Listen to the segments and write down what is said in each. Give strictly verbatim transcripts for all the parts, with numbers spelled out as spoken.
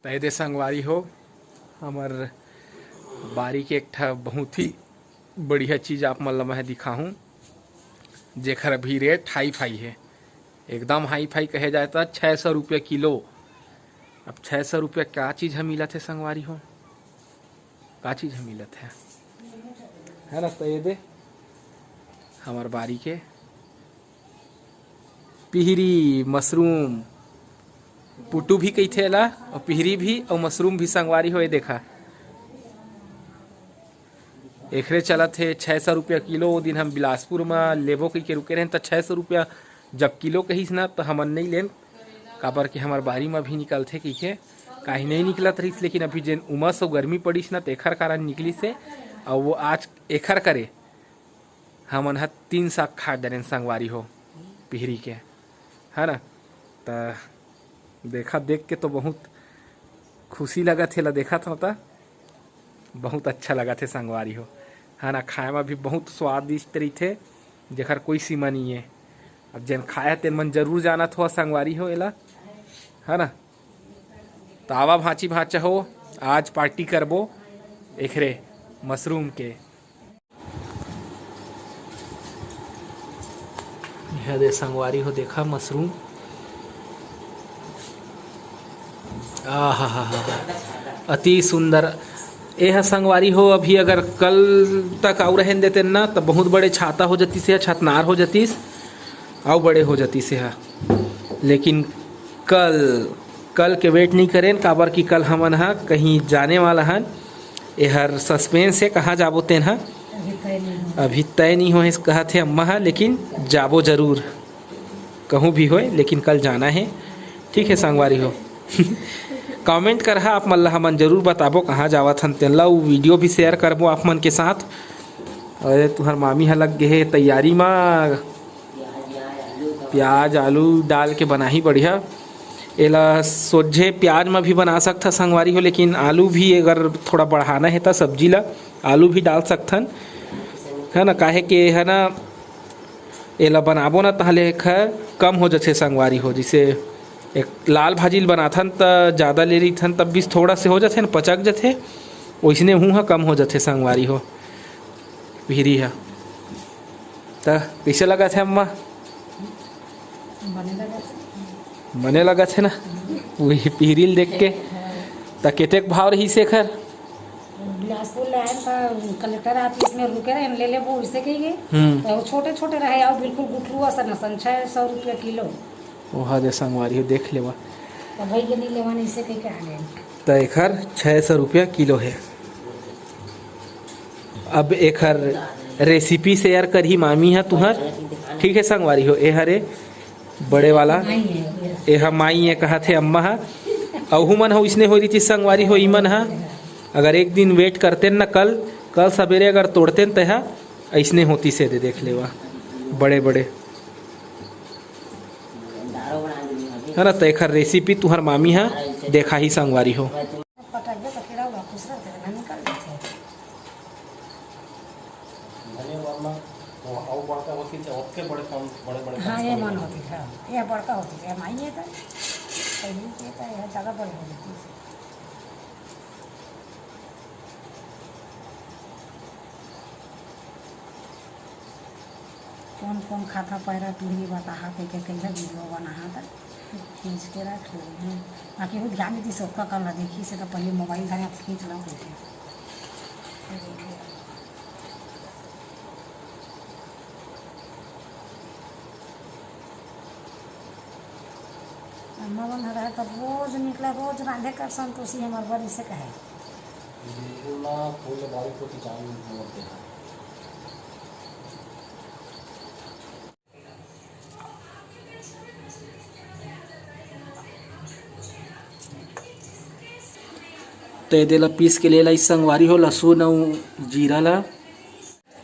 त ए दे संगवारी हो, हमर बारी के एक ठा बहुत ही बढ़िया चीज आप मन ल मैं दिखाहूँ, जेखर अभी रेट हाई फाई हे, एकदम हाई फाई कहे जाए त छः सौ रुपया किलो। अब छः सौ रुपया का चीज ह मिलत हे संगवारी हो, का चीज ह मिलत हे, है ना? त ए दे हमर बारी के पिहरी मशरूम, पुटू भी कहिथे एला, अउ पिहरी भी, अउ मशरूम भी संगवारी हो। ए देखा, एखरे चलत हे छः सौ रुपया किलो। ओ दिन हम बिलासपुर म लेबो कहिके रुके रहेन, त छः सौ रुपया जब किलो कहिस ना, त हमन नइ लेन, काबर कि हमर बारी म भी निकलथे कहिके। काही नइ निकलत रहिस, लेकिन अभी जेन उमस अउ गर्मी पड़िस ना, तेखर कारण निकलिस हे। अउ वो आज एखर करे हमन ह तीन साग खा डरेन संगवारी हो, पिहरी के, है ना? त देखा, देख के तो बहुत खुशी लगत हे, ला देखत हो त बहुत अच्छा लगत हे संगवारी हो, है ना? खाए में भी बहुत स्वादिष्ट रहिथे, जेकर कोई सीमा नहीं है। अब जेन खाए तेन मन जरूर जानत हो संगवारी हो एला, है ना? त आवा भांची भांचा हो, आज पार्टी करबो एखरे मशरूम के। यह दे संगवारी हो, देखा मशरूम, आहा हा हा, अति सुंदर। ए ह संगवारी हो, अभी अगर कल तक आऊ रहन देते ना, त बहुत बड़े छाता हो जतिस, या छतनार हो जतिस, आऊ बड़े हो जतिस ह। लेकिन कल, कल के वेट नहीं करेन, काबर कि कल हमन ह कहीं जाने वाला हन। एहर सस्पेंस हे, कहाँ जाबो तेन ह अभी तय नहीं हो। अभी तय नहीं होए कहत हे अम्मा ह, लेकिन जाबो जरूर, कहूँ भी होए, लेकिन कल जाना हे। ठीक है संगवारी हो, कमेंट करहा आप मन ला, हमन जरूर बताबो कहाँ जावत हन तेन ला। वो वीडियो भी शेयर करबो आप मन के साथ। अरे तुहर मामी ह लग गे हे तैयारी मा, प्याज आलू डाल के बनाही बढ़िया। एला सोझे प्याज म भी बना सकथा संगवारी हो, लेकिन आलू भी अगर थोड़ा बढ़ाना हे त सब्जी ला आलू भी डाल सकथन, है ना? काहे के है ना, एला बनाबो ना तहले एखर कम हो जथे संगवारी हो। जैसे एक लाल भाजी ल बनाथन त ज़्यादा ले रहिथन, तब भी थोड़ा से हो जथे ना, पचक जथे, वैसने हूँ ह कम हो जथे संगवारी हो। पिहरी ह। त कइसे लगत हे अम्मा? बने लगत हे। बने लगत हे ना? वही पिहरी ल देख के। हाँ। त केतेक भाव रहिस एखर? बिलासपुर ले आए त कलेक्टर ऑफिस में रुके रहे, ले लेबो इसे कहिए। हम्म। त वो छोटे छोटे रहे, अउ बिल्कुल गुठलू असन असन, छः सौ रुपया किलो। ओहा दे संगवारी हो, देख लेवा। त भाई के नहीं लेवा, नहीं इसे कह के आ गए। त एखर छः सौ रुपया किलो हे। अब एखर रेसिपी शेयर करही मामी ह तुहर, ठीक है संगवारी हो। ए हरे बड़े वाला, माई है, ये। ए ह माई है कहत हे अम्मा ह। अहू मन ह इसने हो रही थी संगवारी हो, ई मन ह अगर एक दिन वेट करते न कल, कल सवेरे अगर तोड़ते न तेहा ऐसने होती से दे, देख लेवा बड़े बड़े, है ना? त एखर रेसिपी तुहर मामी ह देखाही संगवारी हो। पटकबे त कीड़ा उड़ा खुसरत हे, ना निकल जाथे। धनिया वरना वो अउ बड़का होती, चाहे ओतके बड़े कम, बड़े बड़े हाँ, कम ये कम मन होती, हाँ, ये बड़का होती, ये माई है त, पहली के त ये ज़्यादा बड़े हो जाती। कौन कौन खाता पैरा पीढ़ी बताहा, कह के कहिया वीडियो बनाहा त खींच के रख ले हैं। बाकी वो ध्यान दीदी सबका कल देखी से तो पहले मोबाइल धरे खींच लो कह के। अम्मा मन हर है तब रोज निकला, रोज रांधे कर संतोषी हमर बर इसे कहे। बिल्कुल ना, फूल बारी को टिकाऊ मोड़ देना। त एदे ला पीस के ले लाई संगवारी हो, लहसुन अउ जीरा ला।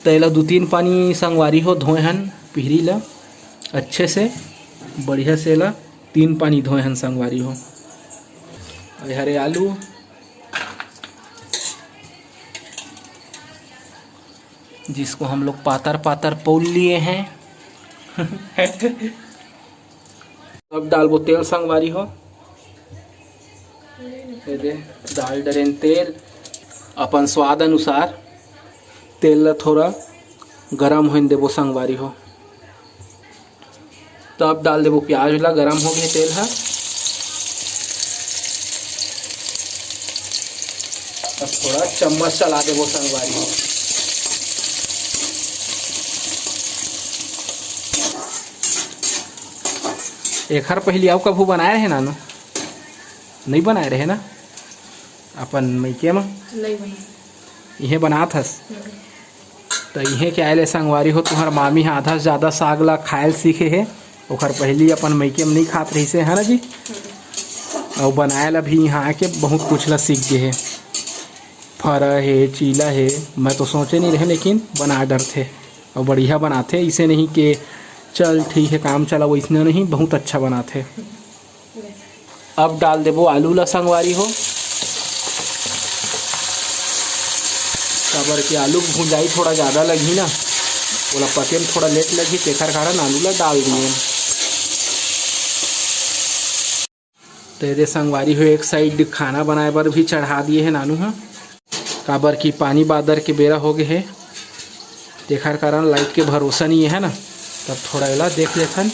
त एला दू तीन पानी संगवारी हो धोए हन पिहरी ला अच्छे से, बढ़िया से एला तीन पानी धोए हन संगवारी हो। ए हरे आलू, जिसको हम लोग पातर पातर पोल लिए हैं। अब डालबो तेल संगवारी हो। ये दे, डाल डरेन तेल, अपन स्वाद अनुसार तेल ला थोड़ा गरम होइन देबो संगवारी हो। तब डाल देबो प्याज ला, गरम हो गए तेल हा। अब थोड़ा चम्मच चला देबो संगवारी हो। एखर पहली अउ कभू बनाए रहे नानू? नहीं बनाए रहे ना अपन मइके म? नहीं बनाए। इहे बनात हस? हम्म। त इहे के आए ले संगवारी हो, तुहर मामी ह आधा से जादा साग ला खायल सीखे हे। ओखर पहली अपन मइके म नहीं खात रहिसे, है ना जी? हम्म। अउ बनाए ला भी इहाँ आके बहुत कुछ ला सीख गे हे। फरा हे, चीला हे, मैं तो सोचे नहीं रहे, लेकिन बना डरथे। अउ बढ़िया बनाथे, इसे नहीं के चल ठीक है काम चला, वैसने नहीं, बहुत अच्छा बनाथे। अब डाल देबो आलू ला संगवारी हो, काबर कि आलू के भुंजाई थोड़ा ज़्यादा लगही ना, ओला पके में थोड़ा लेट लगही, तेखर कारण आलू ला डाल दिए। तो ये दे संगवारी हो, एक साइड खाना बनाए बर भी चढ़ा दिए है नानू हा। काबर कि पानी बादर के बेरा हो गे हे, तेखर कारण लाइट के भरोसा नहीं है ना, तब थोड़ा एला देख लेथन।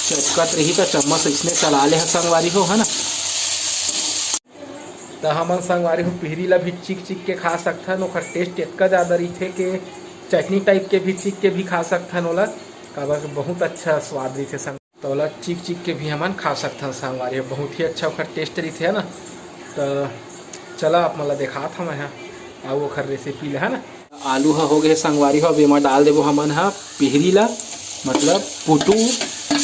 चटकत रही त चम्मच इसने चला ले ह संगवारी हो, है ना। त हमन संगवारी हो पिहरी ला भी चिक चिक के खा सकथन, ओखर टेस्ट इतका ज़्यादा रहिथे के चटनी टाइप के भी चिक के भी खा सकथन ओला, काबर कि बहुत अच्छा स्वाद रहिथे संग। त ओला चिक चिक के भी हमन खा सकथन संगवारी हो, बहुत ही अच्छा ओखर टेस्ट रहिथे, है ना। त चला आप मन ला देखात हवं मैं ह, अउ ओखर रेसिपी ला, है ना। आलू ह हो गे संगवारी हो, अब एमा डाल देबो हमन ह पिहरी ला, मतलब पुटू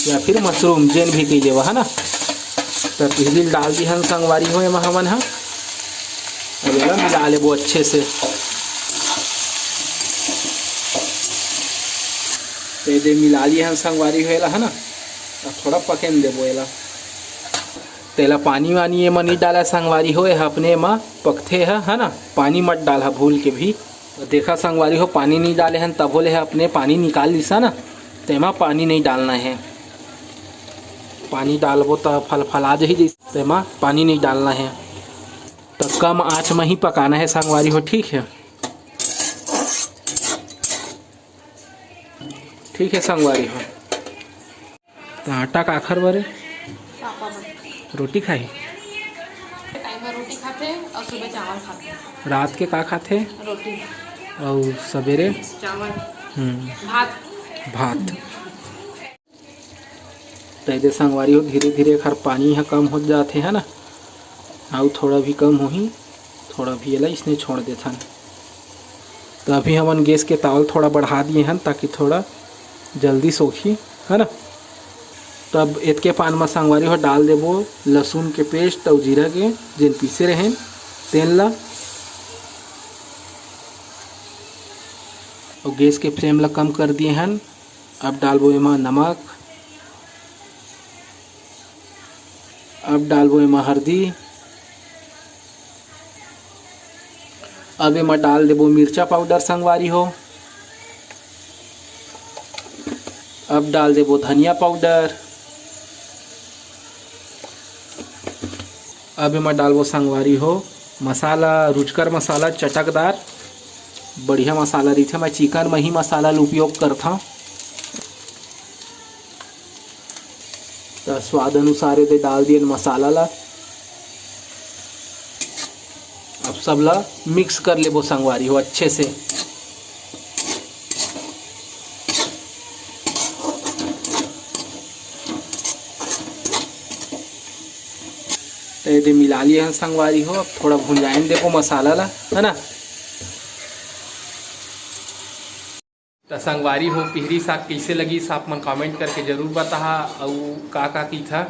या फिर मशरूम, जेन भी कही लेवा, है ना। त पिहरी ला डाल दिहन संगवारी हो एमा हमन ह, अब एला मिला लेबो अच्छे से। त ये दे मिला लिए हन संगवारी हो एला, है ना। अब थोड़ा पकेन देबो एला। तेला पानी वानी एमा नहीं डाला संगवारी हो, एहा अपने एमा पकथे ह, है ना। पानी मत डाल ह भूल के भी। देखा संगवारी हो, पानी नहीं डाले हन, तभो ले ह अपने पानी निकाल लिसा ना, तेमा पानी नहीं डालना है। पानी डालबो त फलफला जही, जइसे तेमा पानी नहीं डालना है। त कम आँच म ही पकाना है संगवारी हो, ठीक है। ठीक है संगवारी हो। त आटा काखर बरे? पापा मन। रोटी खाही? टाइम में रोटी खाथे और सुबह चावल खाथे। रात के का खाथे? रोटी। और सवेरे? चावल। हम्म। भात। भात। त एदे संगवारी हो, धीरे-धीरे एखर पानी ह कम होत जात हे, है ना? अउ थोड़ा भी कम होही, थोड़ा भी एला इसने छोड़ देथन। त अभी हमन गैस के ताव ल थोड़ा बढ़ा दिए हन, ताकि थोड़ा जल्दी सोखी, है ना? तब एतके पान म संगवारी हो डाल देबो लहसुन के पेस्ट अउ जीरा के, जेन पीसे रहेन, तेन ला। अउ गैस के फ्लेम ला कम कर दिए हन। अब डालबो एमा नमक, अब डालबो एमा हरदी, अब एमा डाल देबो मिर्चा पाउडर संगवारी हो, अब डाल देबो धनिया पाउडर, अब एमा डालबो संगवारी हो मसाला, रुचकर मसाला चटकदार, बढ़िया मसाला रहिथे। मैं चिकन म ही मसाला ल उपयोग करथंव। त स्वाद अनुसार एदे डाल दियन मसाला ला। अब सब ला मिक्स कर लेबो संगवारी हो अच्छे से। त एदे मिला लिए हन संगवारी हो, अब थोड़ा भुंजाइन देबो मसाला ला, है ना। त संगवारी हो, पिहरी साग कइसे लगिस, आप मन कमेंट करके जरूर बताहा। अउ का का कहिथा,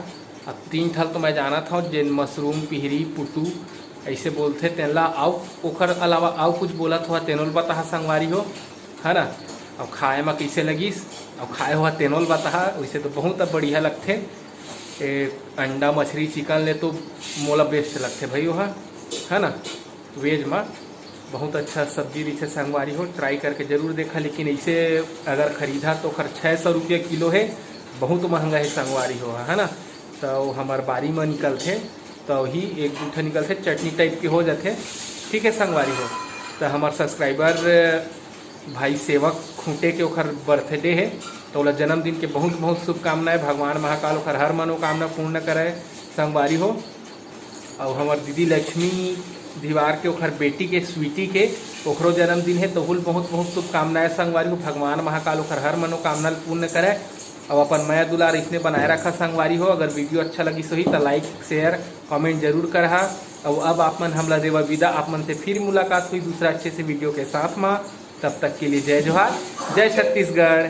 अब तीन ठन तो मैं जानत हव, जेन मशरूम, पिहरी, पुटू अइसे बोलथे, तेन ला। अउ ओखर अलावा अउ कुछ बोलत होहा, तेनो ल बताहा संगवारी हो, है ना। अउ खाए म कइसे लगिस, अउ खाए होहा, तेनो ल बताहा। वइसे तो बहुत बढ़िया लगथे। ए, अंडा, मछरी, चिकन ले तो मोला बेस्ट लगथे भाई, ओहा, है ना। वेज म बहुत अच्छा सब्जी रहिथे संगवारी हो, ट्राई करके जरूर देखा। लेकिन इसे अगर खरीदा तो ओखर छः सौ रुपया किलो हे, बहुत महंगा हे संगवारी हो, है ना। तो हमर बारी में निकलथे, तो ही एक दू ठे निकलथे, चटनी टाइप के हो जाथे। ठीक है संगवारी हो, तो हमर सब्सक्राइबर भाई सेवक खूंटे के ओखर बर्थडे हे, तो ओला जन्मदिन के बहुत बहुत शुभकामनाएं। भगवान महाकाल ओखर हर मनोकामना पूर्ण करे संगवारी हो। और हमर दीदी लक्ष्मी धिवार के, ओखर बेटी के, स्वीटी के, ओखरो जन्मदिन हे, तो ओहू ल बहुत बहुत शुभकामनाएं संगवारी हो। भगवान महाकाल ओखर हर मनोकामना ल पूर्ण करे। और अपन मया दुलार इसने बनाए रखा संगवारी हो। अगर वीडियो अच्छा लगिस होही तो लाइक, शेयर, कमेंट जरूर करहा। और अब आप मन हमला देवा विदा, आप मन से फिर मुलाकात हुई दूसरा अच्छे से वीडियो के साथ मा। तब तक के लिए जय जोहार, जय छत्तीसगढ़।